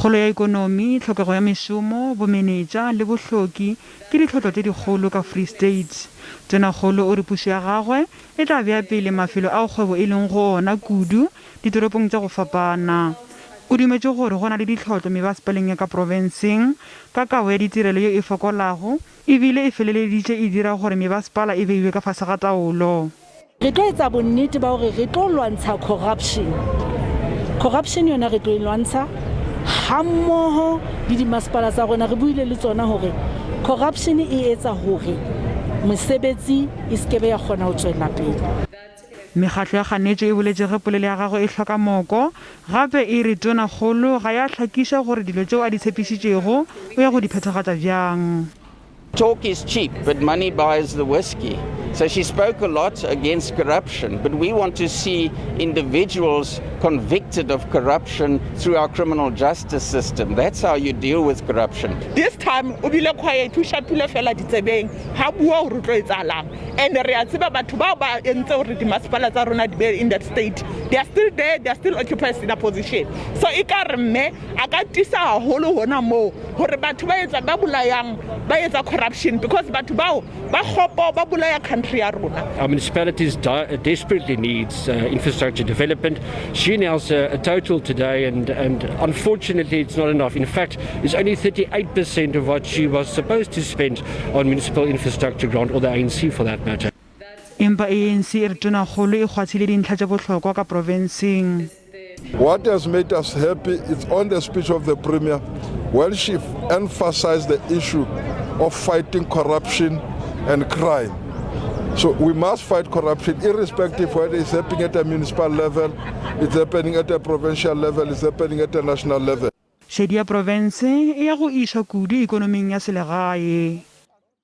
Kgolo ya ekonomi, tlhokego ya mešomo, bomenetša le bohloki ke ditlhotlo tše dikgolo ka Free State. Tonakgolo o re pušo ya gagwe e tla bea pele mafelo ao kgwebo e leng go ona kudu ditoropong tša go fapana. O dumetše gore go na le ditlhotlo mebasepaleng ya ka profenseng ka kabo ya ditirelo ye e fokolago e bile e feleleditše e dira gore mebasepala e beiwe ka fase ga taolo. Re tlo etsa bonnete ba hore re tlo lwantsha corruption. Corruption yona re tlo e lwantsha hammoho le dimasepala tsa rona. Re buile le tsona hore corruption e etsa hore mosebetsi e se ke be ya kgona ho tswela pele. Mekgatlo ya kganetšo e boletše ge polelo ya gagwe e hloka moko, gape e re Tonakgolo ga ya hlakiša gore dilo tšeo a di tshepišitšego o ya go di phethagatša bjang. Talk is cheap, but money buys the whiskey. So she spoke a lot against corruption, but we want to see individuals convicted of corruption through our criminal justice system. That's how you deal with corruption. This time o bile quiet, o shapile fela ditsebeng, ha bua hore o tlo etsahalang. And re a tseba batho bao ba entse hore dimasepala tsa rona di be in that state. They are still there, they are still occupying the position. So ekare mme a ka tiisa haholo hona moo hore batho ba etsa ba bolayang ba etsa corruption because batho bao ba kgopo ba bolaya country ya rona. Our municipalities desperately needs infrastructure development. She announced a total today and unfortunately it's not enough. In fact, it's only 38% of what she was supposed to spend on municipal infrastructure grant, or the ANC for that matter. Empa ANC e re Tonakgolo e kgwathile dintlha tše bohlokwa ka profenseng. What has made us happy is on the speech of the Premier, when she emphasized the issue of fighting corruption and crime. So we must fight corruption irrespective whether it's happening at a municipal level, it's happening at a provincial level, it's happening at a national level. Šedi ya profense e ya go išwa kudu ekonoming ya selegae.